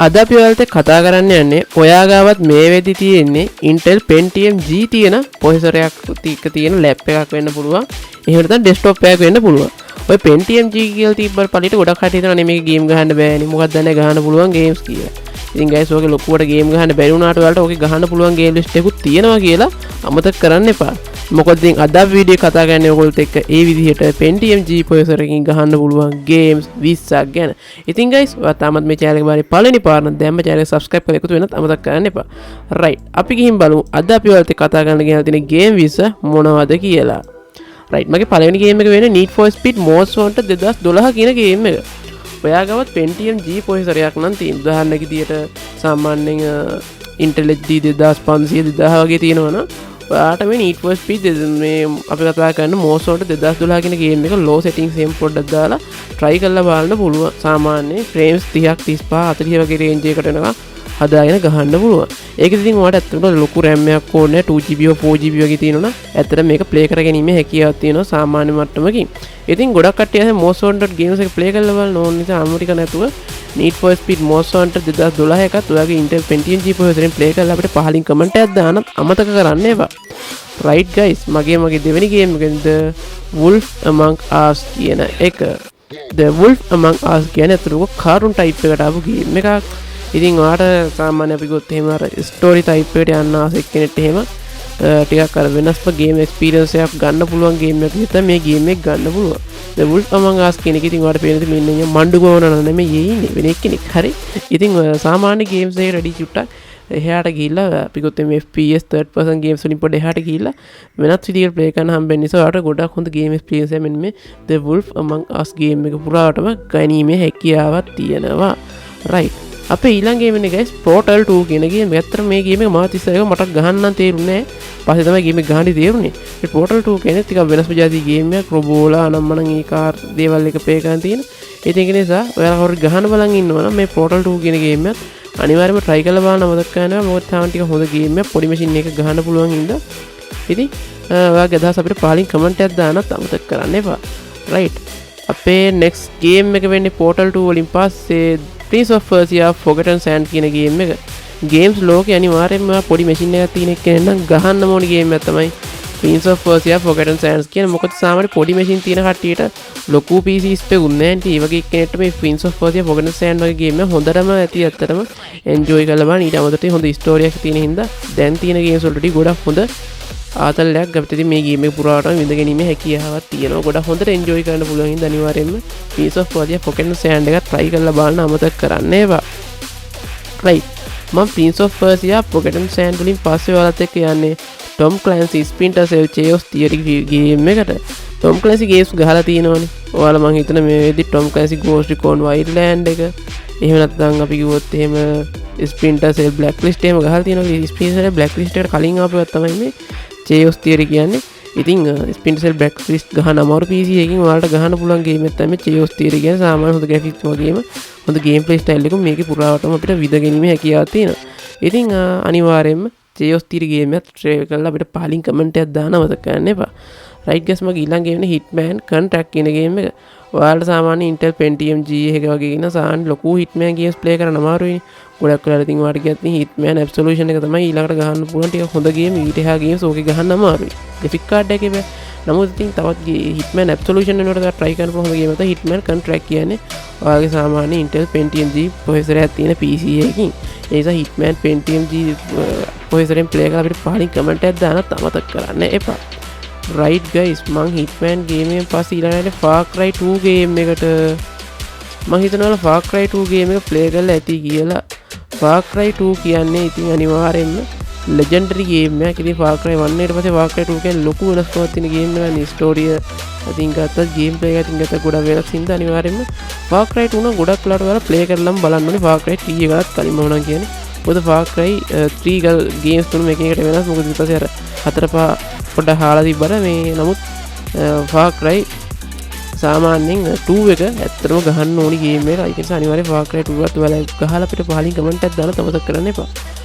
අද අපි ඔයාලට කතා කරන්න යන්නේ ඔයා ගාවත් මේ වෙද්දි තියෙන්නේ Intel Pentium G තියෙන ප්‍රොසෙසර් එකක් එක තියෙන ලැප් එකක් වෙන්න පුළුවන්. එහෙම නැත්නම් ඩෙස්ක්ටොප් එකක් වෙන්න පුළුවන්. ඔය Pentium G කියලා තිබ්බට පළියට ගොඩක් කට්ටිය හිතනවා නේ මේක ගේම් ගහන්න බෑනේ. මොකක්ද දන්නේ ගහන්න පුළුවන් ගේම්ස් කියලා. ඉතින් ගයිස්, ඔයගේ ලොකුවට ගේම් ගහන්න බැරි වුණාට ඔයාලට ඔගේ ගහන්න පුළුවන් ගේම් ලිස්ට් එකකුත් තියෙනවා කියලා අමතක කරන්න එපා. මොකද ඉතින් අද අපි වීඩියෝ කතා කරන්නේ ඔයගොල්ලොත් එක්ක ඒ විදිහට Pentium G processor එකකින් ගහන්න පුළුවන් ගේම්ස් 20ක් ගැන. ඉතින් ගයිස්, ඔයා තාමත් මේ චැනල් එක බලන්නේ පළවෙනි පාර නම් දැන්ම චැනල් එක සබ්ස්ක්‍රයිබ් කරලා එකතු වෙන්නත් අමතක කරන්න එපා. රයිට්, අපි ගිහින් බලමු අද අපි ඔයාලත් එක්ක කතා කරන්න ගෙනලා තියෙන ගේම් 20 මොනවද කියලා. රයිට්, මගේ පළවෙනි ගේම් එක වෙන්නේ Need for Speed Most Wanted 2012 කියන ගේම් එක. ඔයා ගාවත් Pentium G processor එකක් නම් තියෙන. උදාහරණයක් විදියට සාමාන්‍යයෙන් Intel HD 2500 2000 වගේ තියෙනවා නම් ඔයාට මේ Need for Speed මේ අපි කතා කරන Most Wanted 2012 කියන ගේම් එක low settings එහෙම පොඩ්ඩක් දාලා try කරලා බලන්න පුළුවන්. සාමාන්‍ය frames 30ක්, 35, 40 වගේ රේන්ජ් එකකට එනවා හදාගෙන ගහන්න පුළුවන්. ඒක ඉතින් ඔයාලට ඇත්තටම ලොකු RAM එකක් ඕනේ 2 GB හෝ 4 GB වගේ තියෙනවා නම් ඇත්තට මේක ප්ලේ කරගැනීමේ හැකියාවක් තියෙනවා සාමාන්‍ය මට්ටමකින්. ඉතින් ගොඩක් කට්ටිය අහන්නේ Most Wanted games එක ප්ලේ කරලා බලන්න ඕන නිසා අමු ටික නැතුව Need for Speed Most Wanted 2012 එකත් ඔයාගේ Intel Pentium G processor එකෙන් ප්ලේ කරලා අපිට පහලින් කමෙන්ට් එකක් දාන්න අමතක කරන්න එපා. රයිට් ගයිස්, මගේ මගේ දෙවෙනි ගේම් එක The Wolf Among Us කියන එක. The Wolf Among Us කියන්නේ ඇත්තටම කාටුන් ටයිප් එකට ආපු ගේම් එකක්. ඉතින් ඔයාට සාමාන්‍ය අපි ගොත් එහෙම අර ස්ටෝරි ටයිප් එකට යන්න ආස එක්කෙනෙක්ට එහෙම ටිකක් අර වෙනස්ම ගේම් එක්ස්පීරියන්ස් එකක් ගන්න පුළුවන් ගේම් එකක් විතර මේ ගේම් එක ගන්න පුළුවන්. The Wolf Among Us කියන එක ඉතින් ඔයාලට පේන ඉතින් මෙන්න මණ්ඩු ගෝවන නෙමෙයි ඒ ඉන්නේ, වෙන එක්කෙනෙක්. හරි. ඉතින් ඔය සාමාන්‍ය ගේම්ස් එකේ රෙඩි චුට්ටක් එහාට ගිහිල්ලා අපි ගොත් මේ FPS third person games වලින් පොඩ්ඩ එහාට ගිහිල්ලා වෙනත් විදිහකට ප්ලේ කරන්න හම්බෙන්න නිසා ඔයාලට ගොඩක් හොඳ ගේම් එක්ස්පීරියන්ස් එකක් මෙන්න මේ The Wolf Among Us game එක පුරාවටම ගැනීමේ හැකියාවක් තියෙනවා. රයිට්, අපේ ඊළඟ ගේම් එක ගයිස් Portal 2 කියන ගේම් එක. ඇත්තටම මේ ගේම් එක මාත් ඉස්සර එක මට ගහන්න නම් තේරුන්නේ නෑ. පස්සේ තමයි ගේම් එක ගහන්න තේරුනේ. මේ Portal 2 කියන්නේ ටිකක් වෙනස්ම ජාති ගේම් එකක්. රොබෝලා අනම්මනම් ඒ කාර් දේවල් එක ප්ලේ කරන් තියෙන. ඉතින් ඒක නිසා ඔයාලා කවුරු ගහන්න බලන් ඉන්නවා නම් මේ Portal 2 කියන ගේම් එකත් අනිවාර්යයෙන්ම try කරලා බලන්න අමතක කරන්න එපා. මොකද තාම ටික හොඳ ගේම් එකක්, පොඩි මැෂින් එකක ගහන්න පුළුවන් හින්දා. ඉතින් ඔයාගේ අදහස් අපිට පහලින් කමෙන්ට් එකක් දාන්නත් අමතක කරන්න එපා. රයිට්, අපේ නෙක්ස්ට් ගේම් එක වෙන්නේ Portal 2 වලින් පස්සේ Prince of Persia Forgotten Sand කියන ගේම් එක. ගේම්ස් ලෝකේ අනිවාර්යයෙන්ම පොඩි මැෂින් එකක් තියෙන එක්කෙනෙක් නම් ගහන්න ඕනි ගේම් එකක් තමයි Prince of Persia Forgotten Sands කියන. මොකද සාමාන්‍ය පොඩි මැෂින් තියෙන කට්ටියට ලොකු PC ස්පෙක් උන්නේ නැහැ නේ. ඒ වගේ එක්කෙනෙක්ට මේ Prince of Persia Forgotten Sand වගේ ගේම් එක හොඳටම ඇති ඇත්තටම එන්ජොයි කරලා බලන්න. ඊට අමතරව හොඳ ස්ටෝරි එකක් තියෙන හින්දා දැන් තියෙන ගේම්ස් වලට ගොඩක් හොඳ ආතල්ලයක් අපිට ඉතින් මේ ගේම් එක පුරාටම විඳ ගැනීමේ හැකියාවක් තියෙනවා. ගොඩක් හොඳට එන්ජොයි කරන්න පුළුවන් හින්දා අනිවාර්යයෙන්ම Prince of Persia Forgotten Sand එක try කරලා බලන්න අමතක කරන්න එපා. රයිට්, මම Prince of Persia Forgotten Sand වලින් පස්සේ ඔයාලත් එක්ක යන්නේ Tom Clancy Splinter Cell Chaos Theory game එකට. Tom Clancy games ගහලා තියෙනවනේ. ඔයාලා මං හිතන මේ වෙද්දි Tom Clancy Ghost Recon Wildland එක, එහෙම නැත්නම් අපි කිව්වොත් එහෙම Splinter Cell Blacklist එහෙම ගහලා තියෙනවා. Splinter Cell Blacklist එකට කලින් ආපු එකක් තමයි මේ Chaos Theory කියන්නේ. ඉතින් Splinter Cell Blacklist ගහන අමාරු PC එකකින් ඔයාලට ගහන්න පුළුවන් ගේම් එකක් තමයි Chaos Theory කියන්නේ. සාමාන්‍ය හොඳ ග්‍රැෆික්ස් වගේම හොඳ ගේම් ප්ලේ ස්ටයිල් එකක් මේකේ පුරාවටම අපිට විඳ ගැනීමේ හැකියාවක් තියෙනවා. ඉතින් අනිවාර්යයෙන්ම Chaos Theory game එකත් ට්‍රයි කරලා අපිට පහලින් කමෙන්ට් එකක් දාන්න අමතක කරන්න එපා. රයිට් ගයිස්, මගේ ඊළඟ ගේම් එක Hitman Contract කියන ගේම් එක. ඔයාලට සාමාන්‍ය Intel Pentium G එක වගේ ඉන්න සාමාන්‍ය ලොකු Hitman games play කරන්න අමාරුයිනේ. ගොඩක් වෙලාවට ඉතින් ඔයාලට කියත් Hitman Absolution එක තමයි ඊළඟට ගහන්න පුළුවන් ටික හොඳ ගේම්. ඊට එහා ගේම්ස් ඕකේ ගහන්න අමාරුයි. ග්‍රැෆික් කාඩ් එකේ බෑ. නමුත් ඉතින් තවත් Hitman Absolution වෙනකොට තව try කරන්න පුළුවන් හොඳ ගේම් එක තමයි Hitman Contract කියන්නේ. ඔයාගේ සාමාන්‍ය Intel Pentium G processor එකක් තියෙන PC එකකින්. ඒ නිසා Hitman Pentium G processor එකෙන් ප්ලේ කරලා අපිට පහලින් කමෙන්ට් එකක් දාන්නත් අමතක කරන්න එපා. රයිට් ගයිස්, මං Hitman game එකෙන් පස්සේ ඊළඟට Far Cry 2 game එකට. මං හිතනවා Far Cry 2 game එක ප්ලේ කරලා ඇති කියලා. Far Cry 2 කියන්නේ ඉතින් අනිවාර්යෙන්ම ලෙජෙන්ඩරි ගේම් එකක්. ඉතින් Far Cry 1 ඊට පස්සේ Far Cry 2 කියන්නේ ලොකු වෙනස්කමක් තියෙන ගේම් එකක් නේ. ස්ටෝරිය අතින් ගත්තත් ගේම් ප්ලේ එක අතින් ගත්තත් ගොඩක් වෙනස් හින්දා අනිවාර්යෙන්ම Far Cry 2 නම් ගොඩක් වෙලාවට ඔයාලා ප්ලේ කරලම බලන්න ඕනේ Far Cry 3 එකත් කලින් මම නම් කියන්නේ. මොකද Far Cry 3 games තුනම එකින් එකට වෙනස්. මොකද ඊට පස්සේ අර හතර පහ පොඩ්ඩක් හාලා තිබ්බට මේ නමුත් Far Cry සාමාන්‍යයෙන් 2 එක ඇත්තටම ගහන්න ඕනි ගේම් එක. ඒක නිසා අනිවාර්යෙන් Far Cry 2 එකත් ඔයාලා ගහලා අපිට පහලින් කමෙන්ට් එකක් දාන්න අමතක කරන්න එපා.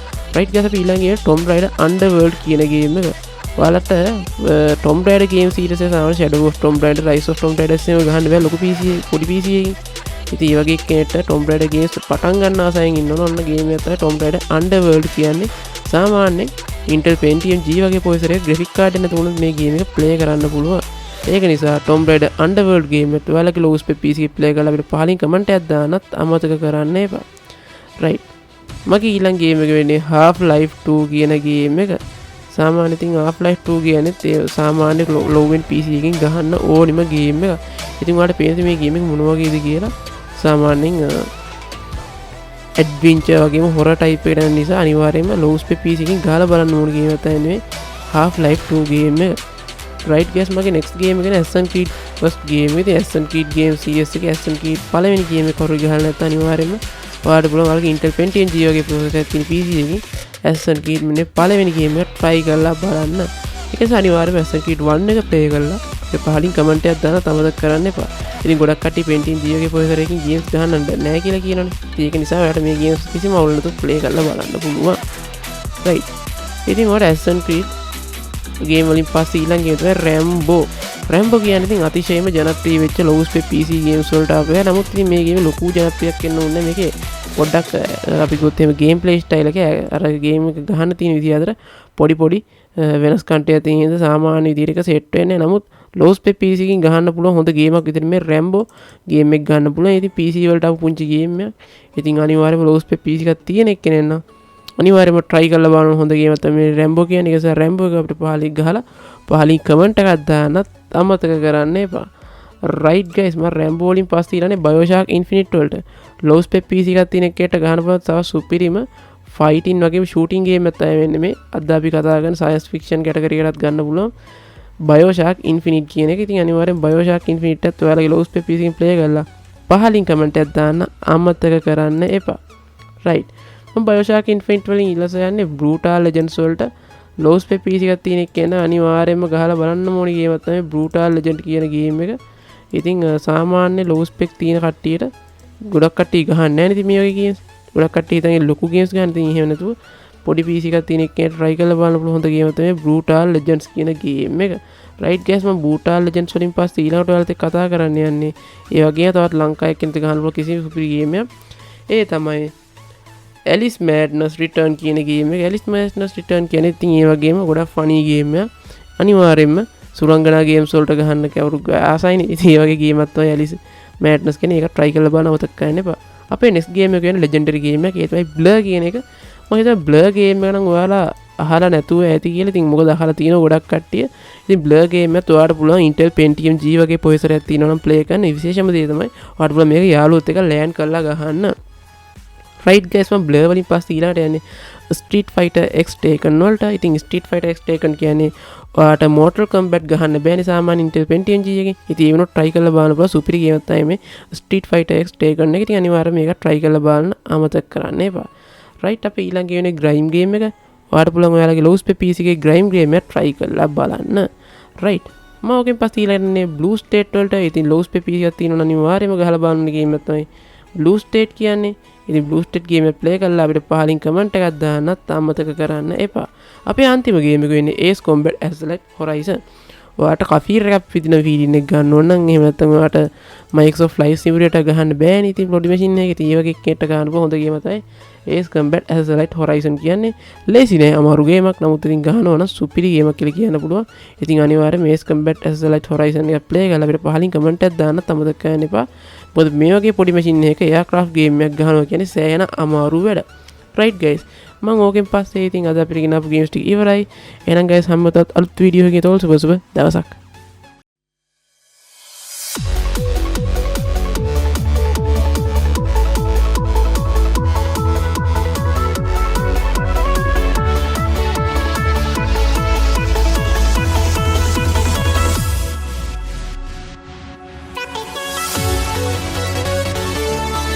රයිට් ගයිස්, අපි ඊළඟ ගේම් Tomb Raider Underworld කියන ගේම් එක. ඔයාලට Tomb Raider game series එක සාමාන්‍ය Shadow of Tomb Raider, Rise of Tomb Raider එහෙම ගහන්න බෑ ලොකු PC, පොඩි PC එකකින්. ඉතින් ඒ වගේ කෙනෙක්ට Tomb Raider games පටන් ගන්න ආසාවෙන් ඉන්නවනම් ඔන්න ගේම් එක තමයි Tomb Raider Underworld කියන්නේ. සාමාන්‍යයෙන් Intel Pentium G වගේ ප්‍රොසෙසර් එක ග්‍රැෆික් කාඩ් එක නැතුව වුණත් මේ ගේම් එක ප්ලේ කරන්න පුළුවන්. ඒක නිසා Tomb Raider Underworld game එක ඔයාලගේ ලෝ ස්පෙක් PC එකේ ප්ලේ කරලා අපිට පහලින් කමෙන්ට් එකක් දාන්නත් අමතක කරන්න එපා. රයිට්. මගේ ඊළඟ ගේම් එක වෙන්නේ Half Life 2 කියන ගේම් එක. සාමාන්‍ය ඉතින් Half Life 2 කියන්නේ ඒ සාමාන්‍ය ලෝ එන්ඩ් PC එකකින් ගහන්න ඕනිම ගේම් එක. ඉතින් ඔයාලට පේනද මේ ගේම් එක මොන වගේද කියලා? සාමාන්‍යයෙන් ඇඩ්වෙන්චර් වගේම හොරර් ටයිප් එකට යන නිසා අනිවාර්යයෙන්ම ලෝ ස්පෙක් PC එකකින් ගහලා බලන්න ඕන ගේම් එකක් තමයි මේ Half Life 2 game එක. රයිට් ගයිස්, මගේ නෙක්ස්ට් ගේම් එක Assassin's Creed first game. ඉතින් Assassin's Creed game CS එකේ Assassin's Creed පළවෙනි ගේම් එක කවුරු ගහලා නැත්නම් අනිවාර්යයෙන්ම ඔයාලට පුළුවන් ඔයාලගේ Intel Pentium G වගේ ප්‍රොසෙසර් එකක් තියෙන PC එකකින් Assassin's Creed මෙන්න පළවෙනි ගේම් එක try කරලා බලන්න. ඒක නිසා අනිවාර්යයෙන්ම Assassin's Creed 1 එක ප්ලේ කරලා ඒ පහලින් කමෙන්ට් එකක් දාන්න අමතක කරන්න එපා. ඉතින් ගොඩක් කට්ටිය Pentium G වගේ ප්‍රොසෙසර් එකකින් ගේම්ස් ගහන්න නෑ කියලා කියනවනේ. ඉතින් ඒක නිසා ඔයාලට මේ ගේම්ස් කිසිම අවුල් නැතුව ප්ලේ කරලා බලන්න පුළුවන්. රයිට්. ඉතින් ඔයාලට Assassin's Creed game වලින් පස්සේ ඊළඟ ගේම් තමයි Rambo. Rambo කියන්නේ ඉතින් අතිශයින්ම ජනප්‍රිය වෙච්ච ලෝ ස්පෙක් PC games වලට ආපු එක. නමුත් ඉතින් මේ ගේම් ලොකු ජනප්‍රියක් වෙන්න ඕනේ මේකේ පොඩ්ඩක් අපි ගොත් එහෙම ගේම් ප්ලේ ස්ටයිල් එක අර ගේම් එක ගහන්න තියෙන විදිය අතර පොඩි පොඩි වෙනස්කම් ටිකක් තියෙන හින්දා සාමාන්‍ය විදියට එක සෙට් වෙන්නේ. නමුත් ලෝ ස්පෙක් PC එකකින් ගහන්න පුළුවන් හොඳ ගේමක් විදිහට මේ Rambo game එක ගන්න පුළුවන්. ඉතින් PC වලට ආපු පුංචි ගේම් එකක්. ඉතින් අනිවාර්යයෙන්ම ලෝ ස්පෙක් PC එකක් තියෙන එක්කෙනෙක් නම් අනිවාර්යයෙන්ම try කරලා බලන්න හොඳ ගේමක් තමයි මේ Rambo කියන්නේ. ඒක නිසා Rambo එක අපිට පහලින් ගහලා පහලින් කමෙන්ට් එකක් දාන්නත් අමතක කරන්න එපා. රයිට් ගයිස්, මම Rambo වලින් පස්සේ ඊළඟේ BioShock Infinite වලට ලෝ ස්පෙක් PC එකක් තියෙන එකට ගහන්න පුළුවන් තව සුපිරිම ෆයිටින් වගේම ෂූටින් ගේම් එකක් තමයි වෙන්නේ මේ. අද අපි කතා කරන සයන්ස් ෆික්ෂන් කැටගරි එකටත් ගන්න පුළුවන් BioShock Infinite කියන එක. ඉතින් අනිවාර්යෙන් BioShock Infinite එකත් ඔයාලගේ ලෝ ස්පෙක් PC එකකින් ප්ලේ කරලා පහලින් කමෙන්ට් එකක් දාන්න අමතක කරන්න එපා. රයිට්. මම BioShock Infinite වලින් ඊළඟ යන්නේ Brutal Legends වලට. ලෝ ස්පෙක් PC එකක් තියෙන එක කියන අනිවාර්යයෙන්ම ගහලා බලන්න ඕනි ගේම් එකක් තමයි Brutal Legend කියන ගේම් එක. ඉතින් සාමාන්‍ය ලෝ ස්පෙක් තියෙන කට්ටියට ගොඩක් කට්ටිය ගහන්නේ නැහැ නේ ඉතින් මේ වගේ ගේම්ස්. ගොඩක් කට්ටිය හිතන්නේ ලොකු ගේම්ස් ගන්න. ඉතින් එහෙම නැතුව පොඩි PC එකක් තියෙන එක්කෙනාට try කරලා බලන්න පුළුවන් හොඳ ගේම් එකක් තමයි Brutal Legends කියන ගේම් එක. රයිට් ගයිස්, මම Brutal Legends වලින් පස්සේ ඊළඟට ඔයාලත් එක්ක කතා කරන්න යන්නේ ඒ වගේම තවත් ලංකාවේ එක්කෙනෙක් ගහන්න පුළුවන් කිසිම සුපිරි ගේම් එකක්. ඒ තමයි Alice Madness Return කියන ගේම් එක. Alice Madness Return කියන්නේ ඉතින් ඒ වගේම ගොඩක් ෆනි ගේම් එකක්. අනිවාර්යයෙන්ම සුරංගනා ගේම්ස් වලට ගහන්න කවුරු ආසයිනේ. ඉතින් ඒ වගේ ගේම් එකක් තමයි Alice Madness කියන්නේ. ඒක try කරලා බලන්න අමතක කරන්න එපා. අපේ next game එක කියන්නේ legendary game එකක්. ඒ තමයි Blur කියන එක. මම හිතනවා Blur game එක නම් ඔයාලා අහලා නැතුව ඇති කියලා. ඉතින් මොකද අහලා තියෙන ගොඩක් කට්ටිය. ඉතින් Blur game එකත් ඔයාලට පුළුවන් Intel Pentium G වගේ ප්‍රොසෙසර් එකක් තියෙනවා නම් ප්ලේ කරන්න. විශේෂම දේ තමයි ඔයාලට පුළුවන් මේක යාළුවොත් එක්ක ලෑන් කරලා ගහන්න. රයිට් ගයිස්, මම Blur වලින් පස්සේ ඊළඟට යන්නේ Street Fighter X Taken වලට. ඉතින් Street Fighter X Taken කියන්නේ ඔයාට Mortal Kombat ගහන්න බෑනේ සාමාන්‍ය Intel Pentium G එකෙන්. ඉතින් ඒ වෙනුවට try කරලා බලන්න පුළුවන් සුපිරි ගේම් එකක් තමයි මේ Street Fighter X Taken එක. ඉතින් අනිවාර්යයෙන්ම මේක try කරලා බලන්න අමතක කරන්න එපා. රයිට්, අපි ඊළඟ ගේම් එක Grime game එක. ඔයාලට පුළුවන් ඔයාලගේ low spec PC එකේ Grime game එක try කරලා බලන්න. රයිට්. මම ඔකෙන් පස්සේ ඊළඟට යන්නේ Blue State වලට. ඉතින් low spec PC එකක් තියෙනවා නම් අනිවාර්යයෙන්ම ගහලා බලන්න ගේම් එකක් තමයි Blue State කියන්නේ. ඉතින් Blue State game එක ප්ලේ කරලා අපිට පහලින් කමෙන්ට් එකක් දාන්නත් අමතක කරන්න එපා. අපේ අන්තිම ගේම් එක වෙන්නේ Ace Combat Assault Horizon. ඔයාට කෆීර් එකක් විදින ෆීලිං එක ගන්න ඕන නම්, එහෙම නැත්නම් ඔයාට Microsoft Flight Simulator ගහන්න බෑනේ ඉතින් පොඩි මැෂින් එකක. ඉතින් ඒ වගේ එක්කෙනෙක්ට ගහන්න පුළුවන් හොඳ ගේම තමයි Ace Combat Assault Horizon කියන්නේ. ලේසි නෑ, අමාරු ගේමක්. නමුත් ඉතින් ගහනවා නම් සුපිරි ගේමක් කියලා කියන්න පුළුවන්. ඉතින් අනිවාර්යයෙන්ම Ace Combat Assault Horizon එක ප්ලේ කරලා අපිට පහලින් කමෙන්ට් එකක් දාන්නත් අමතක කරන්න එපා. මොකද මේ වගේ පොඩි මැෂින් එකක එයාක්‍රාෆ්ට් ගේම් එකක් ගහනවා කියන්නේ සෑහෙන අමාරු වැඩ. රයිට් ගයිස්, මං ඕකෙන් පස්සේ ඉතින් අද අපිට ගෙනාපු ගේම්ස් ටික ඉවරයි. එහෙනම් ගයිස්, හැමෝටත් අලුත් වීඩියෝ එකකින් තෝල් සුබ සුබ දවසක්.